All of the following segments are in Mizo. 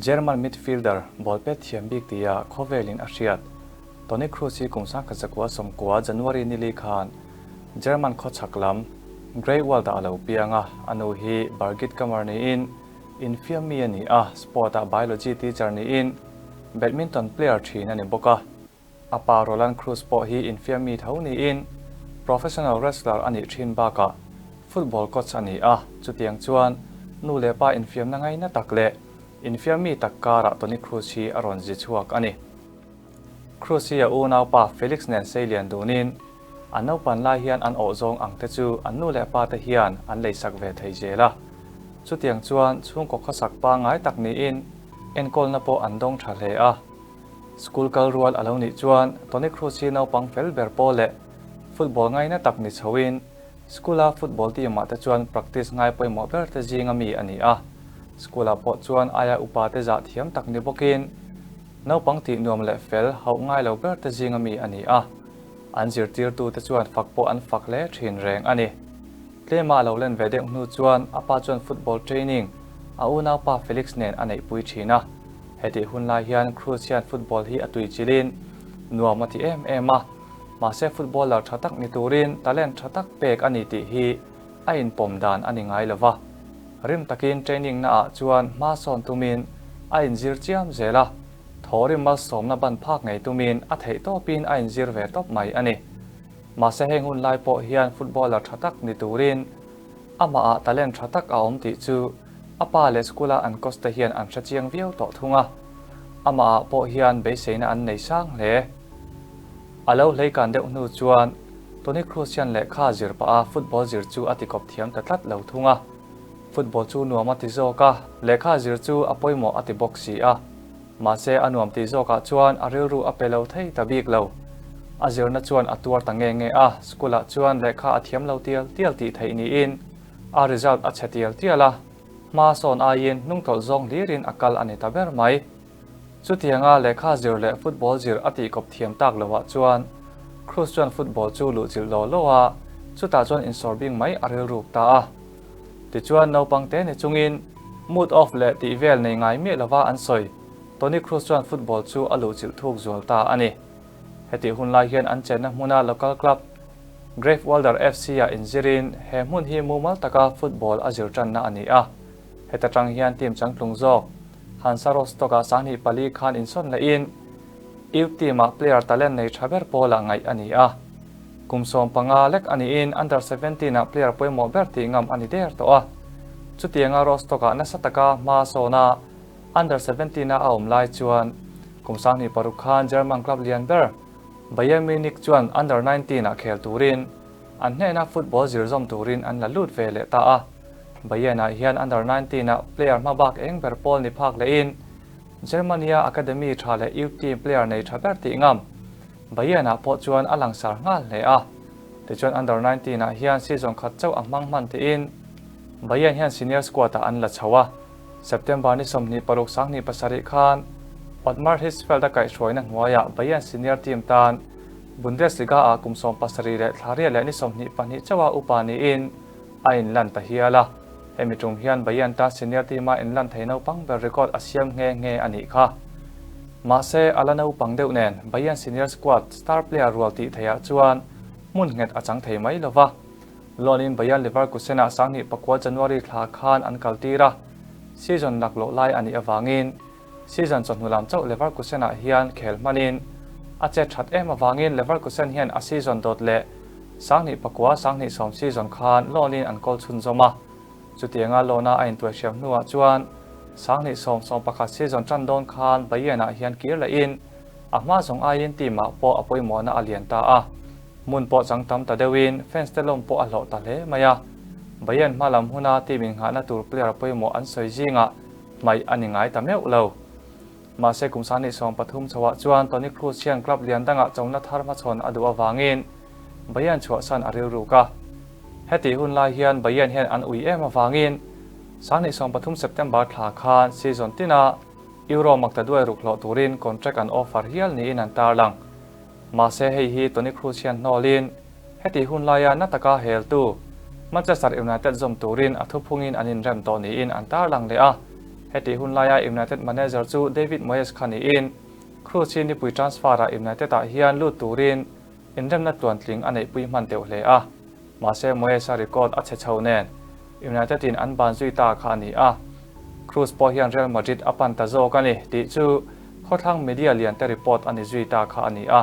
German midfielder ball pet thiam bik tia khawvelin a hriat Toni Kroos hi kum 1990 January nili khan German khawchhak lam Greifswald-ah a lo piang a, a nu hi Birgit Kammer niin infiam mi a ni a, sport-ah biology teacher niin badminton player thin a ni bawk a. A pa Roland Kroos pawh hi infiam mi tho niin professional wrestler a nih thin bakah football coach a ni a, chutiang chuan nu leh pa infiamna ngaina tak leh infiam mi tak karah Toni Kroos hi a rawn zi chhuak a ni. Kroos hi a unaupa Felix nen seilian dunin an naupan lai hian an awh zawng ang te chu an nu leh pa te hian an leisak ve thei zel a, chutiang chuan chhungkaw khawsak pangngai tak niin enkawlna pawh an dawng tha hle a. School kal rual a lo nih chuan Toni Kroos hi naupang fel ber pawl leh football ngaina tak ni chhoin school-a football team-ah te chuan practice ngai pawimawh ber te zinga mi a ni a. School-ah pawh chuan aia upa te zah thiam tak ni bawkin naupang tih nuam leh fel hauh ngai lo ber te zinga mi a ni a. An zirtirtu te chuan fak pawh an fak hle thin reng a ni. Tlema a lo len ve deuh hnu chuan a pa chuan football training a unaupa Felix nen a neihpui thin a. Hetih hun lai hian Kroos hian football hi a tui chilin nuam a ti em em a, mahse footballer tha tak ni turin talent tha tak pek a ni tih hi a inpawm dan a ni ngai lo va. Rim takin training na ah chuan hma sawn tumin a inzir chiam zel a, thawhrim malsawmna ban phak ngei tumin a theih tawpin a inzir ve tawp mai a ni. Mahse heng hun lai pawh hian footballer tha tak ni turin Amah ah talent tha tak a awm tih chu a pa leh school a an coach te hian an hre chiang viau tawh thung a. Amah ah pawh hian beiseina an nei sang hle. A lo hleikan deuh hnu chuan Toni Kroos hian lehkha zir pah a football zir chu a tikawp thiam ta tlat lo thung a. Football chu nuam a ti zawk a, lehkha zir chu a pawimawh a ti bawk si a. Mahse a nuam tih zawkah chuan a rilru a pe lo thei ta bik lo. A zirna chuan a tuar ta nge nge a, school ah chuan lehkha a thiam lo tial tial tih theih niin a result a chhe tial tial a, hma sawn aiin hnungtawlh zawng hlirin a kal a ni ta ber mai. Chutianga lehkha zir leh football zir a tihkawp thiam tak loah chuan Kroos chuan football chu luhchilh law law a, chutah chuan insawr bing mai a rilruk ta a. Tichuan naupang te ni chungin mood off leh tih vel nei ngai miah lova an sawi. Toni Kroos chuan football chu a luhchilh thuk zual ta a ni. Hetih hun lai hian an chenna hmuna local club Greifswalder FC-ah inzirin he hmun hi mumal taka football a zir tanna a ni a. Heta tang hian team changtlung zawk Hansa Rostock-ah 24 khan insawn lehin youth team-ah player talent nei tha ber pawlah ngaih a ni a. Kum 15 lek a niin under 17 ah player pawimawh ber tih ngam a ni der tawh a. Chutianga Rostock-ah nasa taka hma sawna under 17 a a awm lai chuan kum 26 khan German club lian ber Bayern Munich chuan under 19 ah khel turin an hnehna football zir zawm turin an la lut ve leh ta a. Bayern ah hian under 19 ah player hma bak eng ber pawl ni phak lehin Germany-a academy tha leh youth team player nei tha ber tih ngam Bayern-ah pawh chuan a langsar nghal hle a, tichuan under 19 ah hian season khat chauh a hmang hman tiin Bayern hian senior squad ah an la chho a, September ni 26 27 khan Ottmar Hitzfeld a kaihhruaina hnuaiah Bayern senior team tan Bundesliga ah kum 17 leh thla riat leh ni 22 chauha upa niin a inlan ta hial a, hemi tum hian Bayern tan senior team a inlan thei naupang ber record a siam nghe nghe a nih kha. Mahse, a la naupang deuh nen Bayern senior squad star player rual tih theihah chuan hmun nghet a chang thei mai lova. Loan-in Bayern Leverkusen-ah 2009 January thla khan an kaltir a, season laklawh lai a nih avangin season chawhnu lam chauh Leverkusen-ah hian khel hmanin a chet that em avangin Leverkusen hian a season dawt leh 2009 2010 season khan loan-in an kawl chhunzawm a. Chutianga loan-a a intuaihriam hnuah chuan 2010 11 season tan dawn khan Bayern-ah hian kir lehin a hma zawng aiin team-ah pawh a pawimawhna a lian ta a. Hmun pawh chang tam ta deuhin fans te lawm pawh a hlawh ta hle mai a. Bayern hma lam huna team innghahna tur player pawimawh an sawi zingah hmaih a ni ngai ta meuh lo. Mahse kum 2013 chhoah chuan Toni Kroos hian club lian dangah chona thar hmachhawn a duh avangin Bayern chhuahsan a rilruk a. Hetih hun lai hian Bayern hian an ui em avangin 2013 September thla khan season tina Euro makta duai ruk hlawh turin contract an offer hial niin an tarlang. Mahse hei hi Toni Kroos hian hnawlin hetih hun laia na taka heltu Manchester United zawm turin a thuphungin an inrem tawh niin an tarlang leh a. Hetih hun laia United manager chu David Moyes kha niin Kroos hi nipui transfer-ah United-ah hian lut turin inremna tluantling a neihpui hman deuh hle a. Mahse Moyes-a record a chhe chho nen United-in an ban zui ta kha a ni a. Kroos pawh hian Real Madrid a pan ta zawk a ni tih chu khawthlang media liante report a ni zui ta kha a ni a.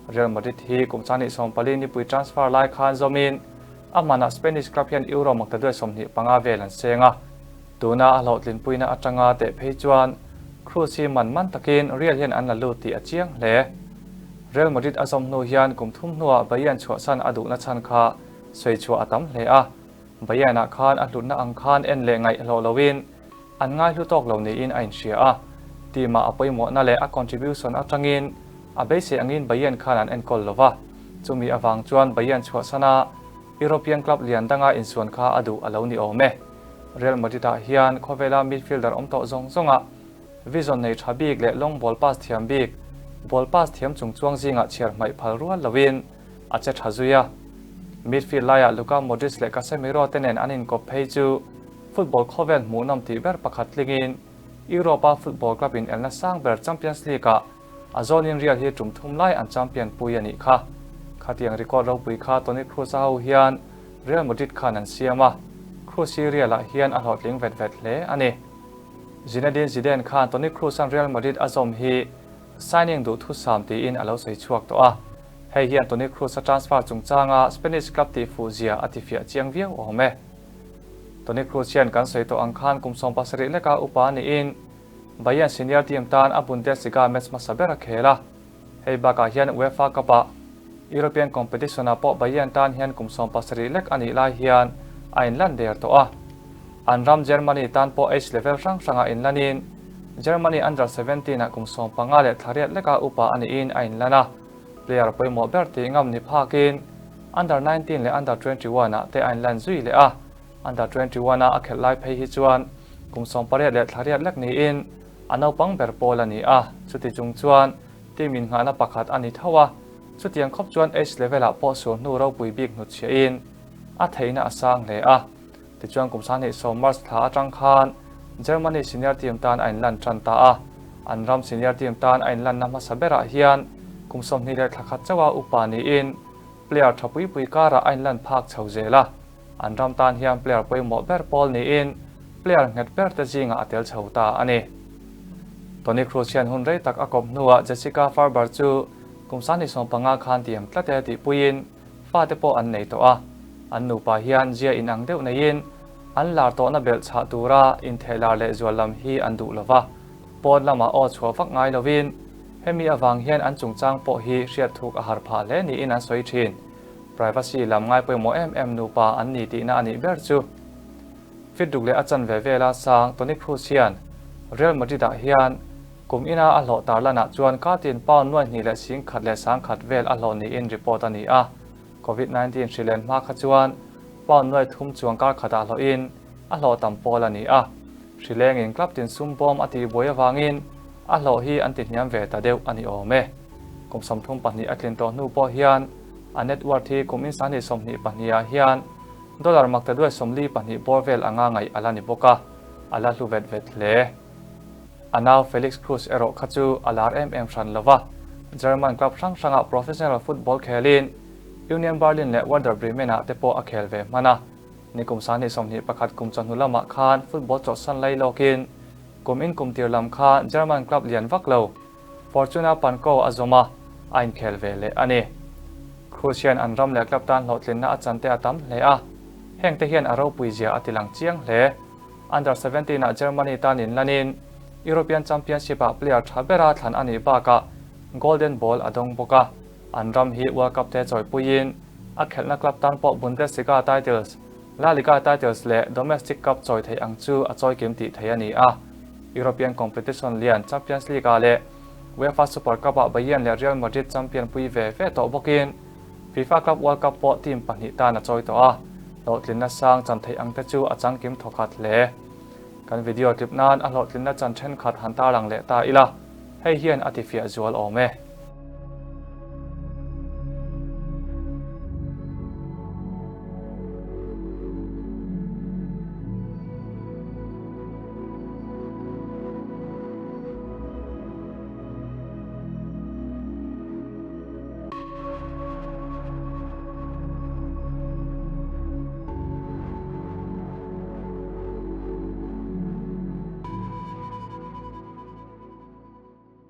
Real Madrid hi kum 2014 nipui transfer lai khan zawmin a hmanah Spanish club hian Euro maktaduai 25 vel an seng a. Tuna a hlawhtlinpuina atanga teh phei chuan Kroos hi man man takin Real hian an la lut tih a chiang hle. Real Madrid a zawm hnu hian kum thum hnuah Bayern chhuahsan a duhna chhan kha sawi chhuah a tam hle a. Bayern-ah khan a hlutna ang khan en leh ngaih hlawh loin an ngaihlu tawk lo niin a inhria a. Team-ah a pawimawhna leh a contribution atangin a beisei angin Bayern khan an enkawl lo va. Chumi avang chuan Bayern chhuahsana European club lian danga insuan kha a duh a lo ni awm e. Real Madrid-ah hian khawvela midfielder awm tawh zawng zawngah vision nei tha bik leh long ball pass thiam bik, ball pass thiam chung chuang zingah chhiar hmaih phal rual loin a che tha zui a. Midfield laiah Luka Modric leh Casemiro te nen an inkawp phei chu football khawvel hmuhnawm tih ber pakhat tlingin Europe-a football club inelna sang ber Champions League-ah A zawnin Real hi tum thum lai an champion pui a nih kha. Khatiang record ropui kha Toni Kroos-a ho hian Real Madrid khan an siam a, Kroos hi Real-ah hian a hlawhtling vet vet hle a ni. Zinedine Zidane khan Toni Kroos-a'n Real Madrid a zawm hi signing duhthusam tiin a lo sawi chhuak tawh a, hei hian Toni Kroos-a transfer chungchanga Spanish club tihfuh zia a tifiah chiang viau awm e. Toni Kroos hian kan sawi tawh ang khan kum 17 leka upa niin, Bayern senior team tan a Bundesliga match hmasa ber a khel a, hei bakah hian UEFA Cup-ah European competition-ah pawh Bayern tan hian kum 17 lek a nih lai hian a inlan der tawh a. An ram Germany tan pawh age level hrang hrangah inlanin Germany under 17-ah kum 15 leh thla riat leka upa a niin a inlan a, player pawimawh ber tih ngam ni phakin under 19 leh under 21-ah te a inlan zui leh a. Under 21 a a khelh lai phei hi chuan kum 18 leh thla riat lek niin a naupang ber pawl a ni a, chuti chung chuan team innghahna pakhat a ni tho a, chutiang khawp chuan age level ah pawh sur hnu ropui bik hnutchhiahin a theihna a sang hle a. Tichuan kum 2010 March thla atang khan Germany senior team tan a inlan tan ta a, an ram senior team tan a inlanna hmasa berah hian kum 20 leh thla khat chauha upa niin player tha pui pui karah a inlan phak chho zel a. An ram tan hian player pawimawh ber pawl niin player nghet ber te zingah a tel chho ta a ni. Toni Kroos hian hun rei tak a kawp hnuah Jessica Farber chu kum 25 khan tiam tlat e tih puiin fate pawh an nei tawh a. An nupa hian zia inang deuh neiin an lar tawhna belh chhah tura intheh lar leh zual lam hi an duh lova, pawn lamah aw chhuah vak ngai lovin hemi avang hian an chungchang pawh hi hriat thuk a har phah hle niin an sawi thin. Privacy lam ngai pawimawh em em nupa an ni tihna a nih ber chu. Fit ruk leh a chanve vela sang Toni Kroos hian Real Madrid-ah hian kum ina a hlawh tarlanah chuan kartin pound nuai hnih leh sing khat leh sang khat vel a hlawh niin report a ni a. Covid 19 hri len hma kha chuan pound nuai thum chuang kar khatah hlawhin a hlawh tam pawl a ni a. Hri lengin club tin sum bawm a tihbuai avangin a hlawh hi an tihniam ve ta deuh a ni awm e. Kum 32 a tlin tawh hnu pawh hian a net worth hi kum in 2022 ah hian dollar maktaduai 42 bawr vel anga ngaih a la ni bawk a, a la hlu vet vet hle. A nau Felix Kroos erawh kha chu a lar em em hran lo va, German club hrang hrangah professional football khelin Union Berlin leh Werder Bremen ah te pawh a khel ve hman a. Nikum 2021 kum chawhnu lamah khan football chawlhsan lai lawkin kum in kum tir lam kha German club lian vak lo Fortuna Pankow a zawm a, a inkhel ve leh a ni. Kroos hian an ram leh club tan hlawhtlinna a chan te a tam hle a, heng te hian a ropui zia a tilang chiang hle. Under 17 ah Germany tan inlanin European Championship ah player tha bera thlan a nih bakah Golden Ball a dawng bawk a, an ram hi World Cup te chawipuiin a khelhna club tan pawh Bundesliga titles, La Liga titles leh Domestic Cup chawi theih ang chu a chawikim tih theih a ni a. European competition lian Champions League-ah leh UEFA Super Cup-ah Bayern leh Real Madrid champion pui ve ve tawh bawkin FIFA Club World Cup pawh team pahnih tan a chawi tawh a, hlawhtlinna sang chan theih ang te chu a changkim thawkhat hle. Kan video tlip nan a hlawhtlinna chan thenkhat han tarlang leh ta ila, hei hian a tifiah zual awm e.